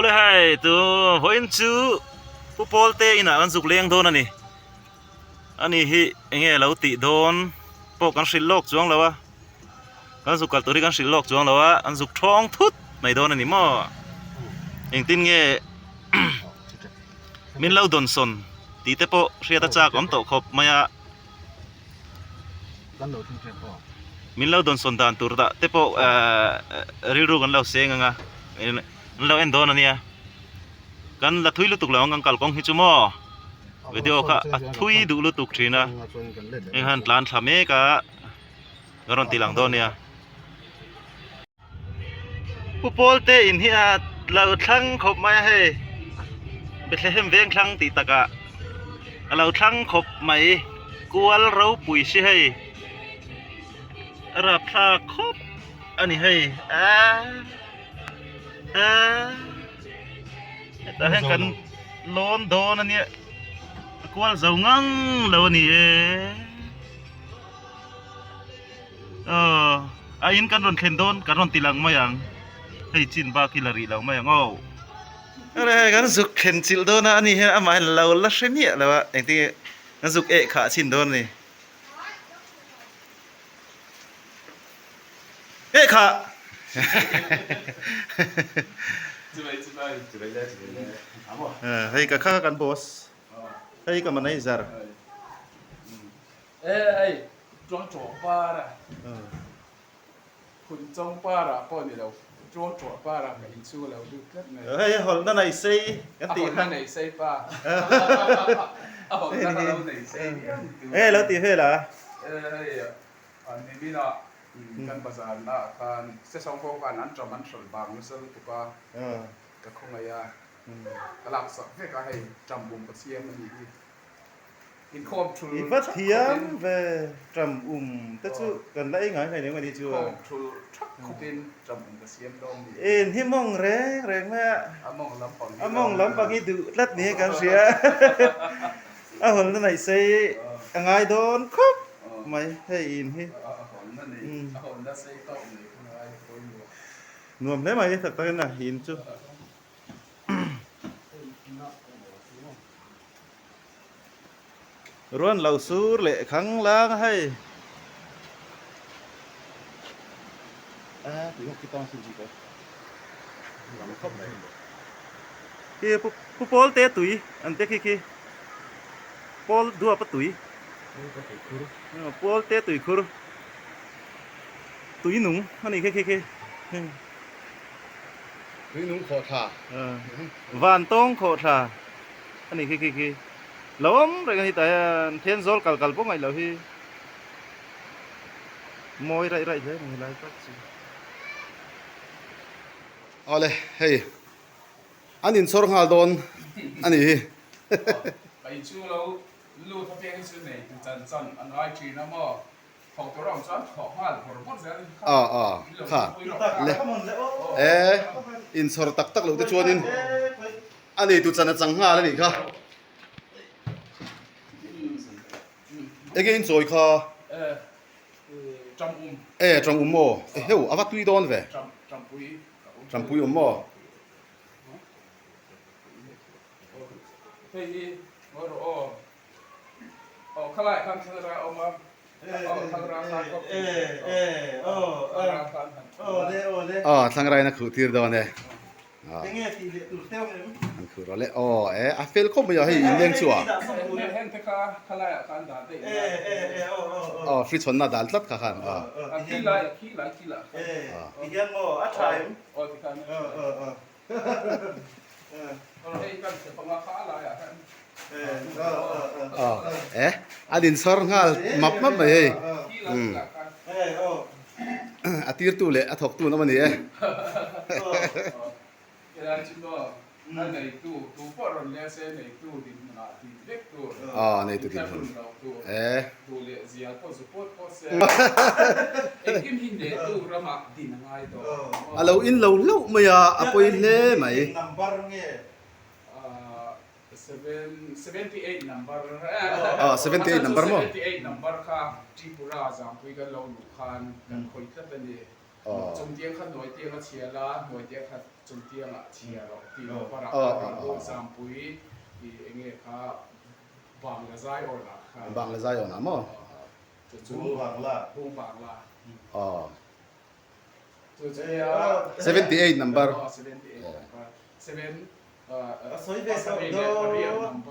Awle hei tu vawiin chu Pu Pawl te inah kan zuk leng dawn a ni. Ani hi enge lo tih dawn pawh kan hrilh lawk chuang lo a, kan zuk kal tur hi kan hrilh lawk chuang lo a, an zuk thawng thut mai dawn a ni maw? Engtin nge min lo dawnsawn tih te pawh hriat a chak awm tawh khawp mai a. Min lo dawnsawn dan tur dah te pawh rilru kan lo seng ang a, an lo en dawn a nia. Kan la thui lutuk lo ang kan kalkawng hi chu maw video kha a thui duh lutuk thin a, heng han tlan thla mek a ka rawn ti lang dawn a nia. Pu Pawl te in hi a lo thlang khawp mai a hei Bethlehem veng thlang tih takah a lo thlang khawp mai kual ropui si hei a rapthlak khawp a ni hei aaa aaa hetah hian kan lawn dawn a nia a kual zo ngang lo a ni e. Aw a in kan rawn thlen dawn kan rawn ti lang mai ang hei chin bak hi la rih lo mai ang aw ale hei kan zuk thlen chilh dawn a ani hian amah hian lo la hre miah lo a engtin nge kan zuk eh khah chhin dawn a ni eh khah hei ka kha kan boss hei ka manager. E hei Tuangtuah para Phunchawng para pawh ni lo Tuangtuah para ka inchhung a lo lut tlat mai. Hei hawlhna nei sei kan tih kha. A hawlhna nei sei pa. A hawlhna ka lo nei sei viau tu. E lo tih vel a. E hei niminah kan bazar naah khan Sesawng ho khan an ṭam an hralh vang nasa lutuk a ka khawngaih a ka laksak vek a hei ṭam um ka siam a nih hi. I va thiam ve ṭam um te chu kan la ei ngai hlei nem a ni chu a. In hi mawng reng reng mai a, a mawng lampang hi duh tlat niin kan hria a hawlna naih sei a ngai dawn khawp mai hei in hi. Nuam hle mai tak takin a in chu. Ruan lo sur leh khang lang a hei. Khi pu pawl te tui an te khi khi pawl duap a tui pawl te tui khur tui nung a ni khi khi khi. Tuinung khawhthla. Van tawng khawhthla a ni khi khi khi. Lo awm reng a ni tah hian Thenzawl kal kal pawh ngaih loh hi mawi raih raih hle mai helai tak chu. Awle hei an inchhawr nghal dawn a nih hi. Kei chu lo lut apiang hi chu nei tu chan chan a ngai thin a maw. Thawk tur a awm chuan thawk nghal vawr vawr zel in kha. A a kha le e inchhawr tak tak loh te chuanin a neitu chan a chang nghal a nih kha. Enge inchawi kha? E tang um maw? E heu a va tui dawn ve. Tampui awm maw? Hei hi ngawi rawh aw. Aw khalai khan thlangra a awm a, aw thlangra khan kawp Aw thlangra in a khuh tir dawn e. An khuh rawh le aw e a fel khawp mai a hei inleng chu a. Aw fridge hawnna dal tlat kha khan aw. Aw e a din chhawr nghal map map mai hei umm a tirtu leh a thawktu an awm a ni e. Aw neitu dinhmun e. A lo in lo hlauh mai a, a pawi hle mai. Aw 78 number maw? Chung tiang kha hnuai tianga chhia la, hnuai tiang kha chung tianga chhia rawh tih loh parah kha rawn lut Zampui i enge kha Bangla zai awnah kha. Bangla zai awnah maw? Chu chu Bung Bangla. Bung Bangla. Aw. Chu chu nia. 78 number. Aw 78 number. Seven Ka sawi ve tawh dawn.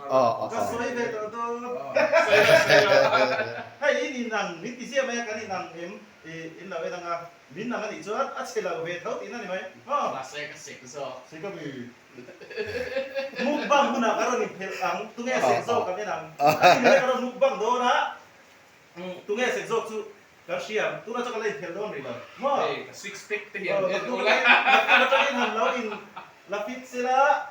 Ka sawi ve tawh dawn. Hei in inang min ti ziah mai a, kan inang em in lo en anga, min nang a nih chuan a chhe lo ve tho tihna ni mai. Mahse ka sek zawk. Sek a mi. Mukbang hunah ka rawn inphelh ang, tunge sek zawk kan en ang. A ti mai ka rawn mukbang dawn a, tunge sek zawk chu Ka hriam, tunah chuan ka la inphelh dawn rih lo maw? Hei ka six pack te hian en ula. Naktuk atangin han lo in la fit sela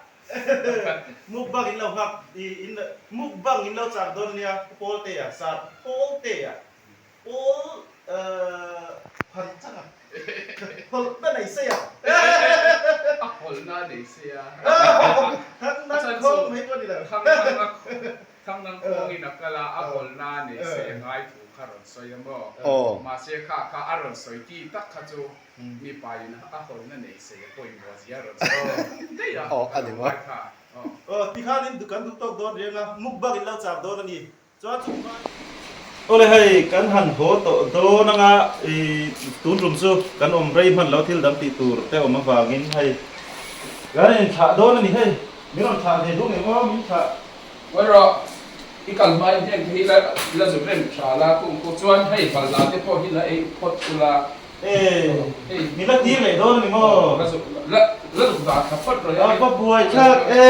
mukbang in lo nghak in mukbang in lo chak dawn ania Pu Pawltea Sir Pawltea Pawl phan chang a hawlhna nei sei a. A hawlhna nei sei a. Thang nang khawng mai pawh a ni lo. Thang nang khawngin a kal a, a hawlhna nei sei a ngai thu kha rawn sawi a maw? Mahse kha kha a rawn sawi ti tak kha chu mipa in a hawlhna nei sei a pawimawh zia a rawn sawi daih a, ka lo ngai kha. Aw tikhan in kan duh tawk dawn riang a, mukbang in lo chak dawn a ni. Chuan chung khan. Awle hei kan han haw tawh dawn anga i tun tum chu kan awm rei hman lo thil dang tih tur te awm avangin hei kan inthlah dawn a ni hei min rawn thlah ve duh ngei maw min thlah Ngawi rawh, i kal hmain heng te hi la la zut reng tha la kung pawh chuan hei balhla te pawh hi la ei phawt ula. E, mi la tir leh dawn a ni maw? La zut la la zut dah tha phawt rawh A va buai thlak e,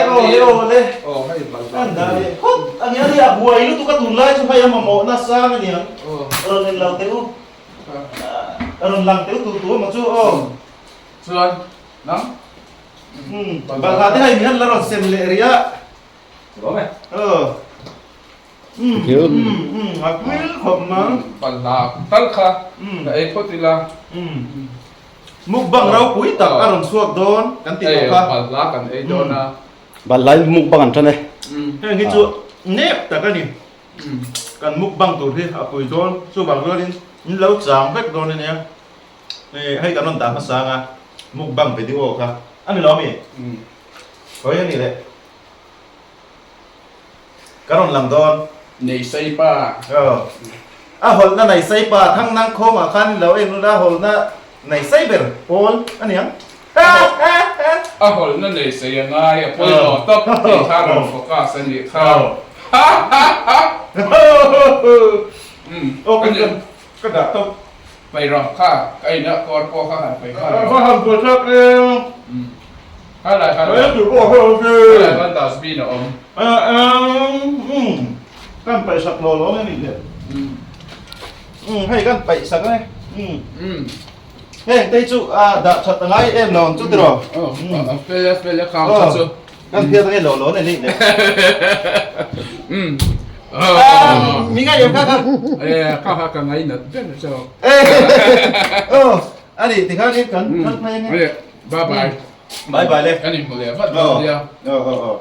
aw le aw le. Aw hei balhla. An dah leh phawt a nia ni, a buai lutuk a tunlai chu hei a mamawh nasa a niang. Rawn en lo teh u, rawn lang teh u tur tur maw chu aw. Chuan nang Balhla te hei hian la rawn sem leh rih a. Lawm e. Aw. Um a kuil khawp mang. Balhla tal kha ka ei phawt ila. Mukbang ropui tak a rawn chhuak dawn kan ti tawh kha. Balhla kan ei dawn a. Balhla in mukbang an tan e. Heng hi chu nep tak a ni. Kan mukbang tur hi a pui dawn chuvang rualin in lo chang vek dawn a nia. Hei kan rawn dah hmasa anga mukbang video kha a ni lo ami? Hawi a ni le. Ka rawn lang dawn. Nei sei pa. Aw. A hawlhna nei sei pa thang nang khawngah khan lo en ula hawlhna nei sei ber pawl a niang. A hawlhna nei sei a ngai a pawimawh tawp tih kha rawn focus a nih kha. Aw ka dah tawp. Pai rawh kha, ka inah kawr pawh kha han pai nghal rawh. A va han buai thlak em. Kha lai khan kha lai khan dustbin a awm. Kan paih sak lo lo nge ni le. Hei kan paih sak e. Heng te chu a dah that a ngai em lo ang chu tiraw. A fel a fel a khang kha chu. Kan phiat ange lo lo ne ni le. Mi ngai em kha kha. E kha kha ka ngai nat ber chu. Oh, ani ti khan in kan kan phai ange. Bye bye. Bye bye le. Kan inhmu leh vat dawn nia. Oh oh oh.